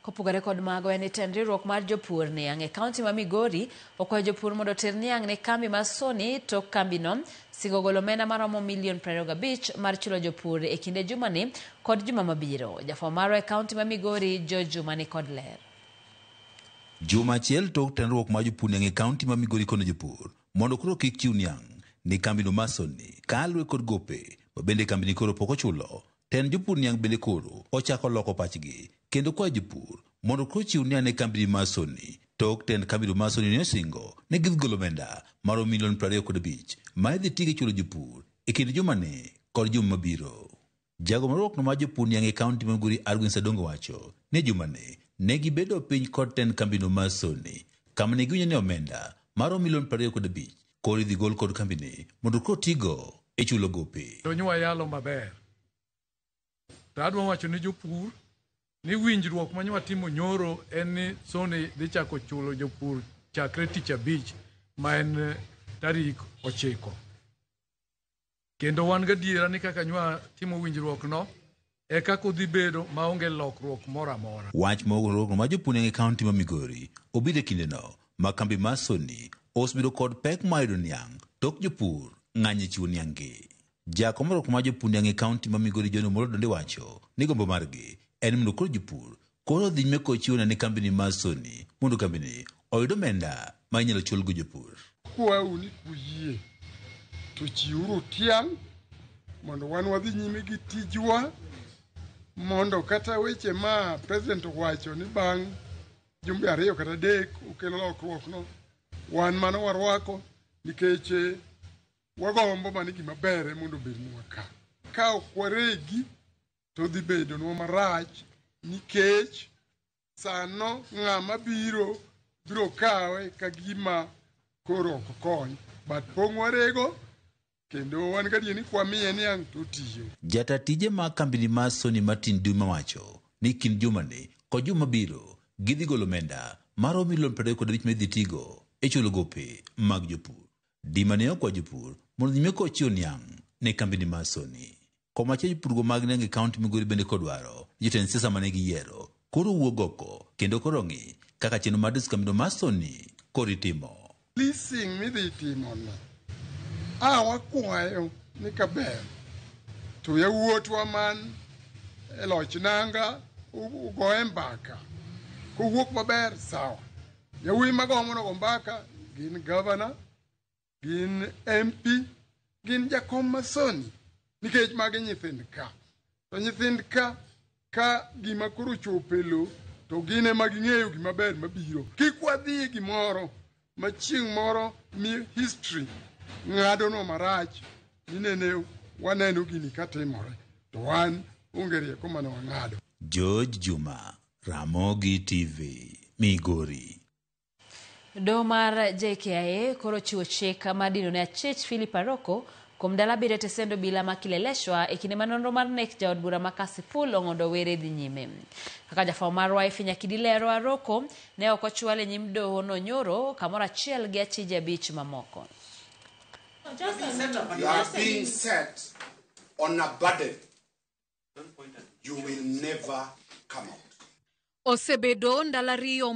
Kopogore kod mago, en ni tend riwruok mar jopur niang' e kaunti ma Migori okwayo jopur mondo oter niang' ne kambi mar Sony tok kambino singo golo omenda maromo milion 25 mar chulo jopur e kinde jumani kod juma mabiro. Jafwambo marwa e kaunti ma Migori, George Juma ni kod ler. Juma achiel tok tend riwruok mar jopur niang' e kaunti ma Migori kono jopur mondo koro kik chiw niang' ne kambino mar Sony kaluwore kod gope ma bende kambini koro pok ochulo. Tend jopur niang' bende koro ochako loko pachgi kendo kwayo jopur mondo koro chiw niang' ne kambini mar Sony tok tend kambino mar Sony ne osingo ni gidhi golo omenda maromo milion 25 ma idhi tigo e chulo jopur e kind jumani kod juma mabiro. Jago mar riwruokno mar jopur niang' e kaunti ma Migori Argwings Adongo wacho ni jumani ne gibedo piny kod tend kambino mar Sony kama ne giwinjo ni omenda maromo milion 25 koro idhi gol kod kambini mondo koro tigo e chulo gope. To nywa yalo maber. To adwa wacho ni jopur ni winjruok ma nywa timo nyoro en ni Sony dhi chako chulo jopur chakre tich abich ma en tarik 9. Kendo wan gadiera ni kaka nywa timo winjruok no e kaka odhi bedo maonge lokruok moro amora. Wach mogruok mar jopur e kaunti ma Migori obiro e kindeno ma kambi mar Sony osebedo kod pek mar yudo niang' tok jopur ng'anyo e chiwo niang' gi. Jakom riwruok mar jopur niang' e kaunti ma Migori John Omolo Donde wacho ni gombo margi en mondo koro jopur koro odhi nyime kod chiwo ne kambini mar Sony mondo kambini oyud omenda ma inyalo chulgo jopur. Kwau ni kuyie to chiwuru tiang' mondo wan wadhi nyime gi tijwa mondo kata weche ma president owacho ni bang' jumbe 2 kata 3 okelo lokruok no wan mano warwako nikech wagombo mana gima ber mondo obednwa ka. Ka ok waregi to dhi bedonwa marach nikech sano ng'ama biro biro kawe ka gima koro ok kony. But pong' warego kendo wan gadier ni kwamiye niang' to otiyo. Jata tije mag kambini mar Sony Martin Duma wacho ni kind jumani kod juma mabiro gidhi golo omenda maromo milion 25 ma idhi tigo e chulo gope mag jopur. Dima ne okwayo jopur mondo nyime kod chiwo niang' ne kambini mar Sony. Komachielo jopurgo mag niang' e kaunti Migori bende kodwaro jotend siasa mane giyiero koro wuog oko kendo koro ng'i kaka chenro mar diso kambino mar Sony koro itimo. Leasing midhi timo no a wakwayo ni kaber to yawuotwa man e loch nanga ugoye mbaka kowuok maber sawa. Yawuoyi magombo nogo mbaka gin governor, gin MP, gin jakom ma Sony nikech magi nyithind ka. To nyithind ka ka gima koro chopo e lo to gin ema ging'eyo gima ber mabiro. Kik wadhi e gimoro ma chieng' moro mi history ng'adonwa marach ni nene waneno gini katimore to wan onge rieko mane wang'ado. George Juma, Ramogi TV, Migori. Doho mar JKIA koro chiwo chik mar dino ne achich Philip Aroko kuom ndalo 7 e tesend obila ma Kileleshwa e kinde ma nonro mar nek jaod bura ma Kasipul Ong'ondo Were dhi nyime. Kaka jafwambo marwa Effie Nyakidi lero, Aroko ne ok ochwal e nyim doho no nyoro kamoro achiel gi achije 5 mamoko. You are being set on a burden. You will never come out. Osebedo ndalo 2.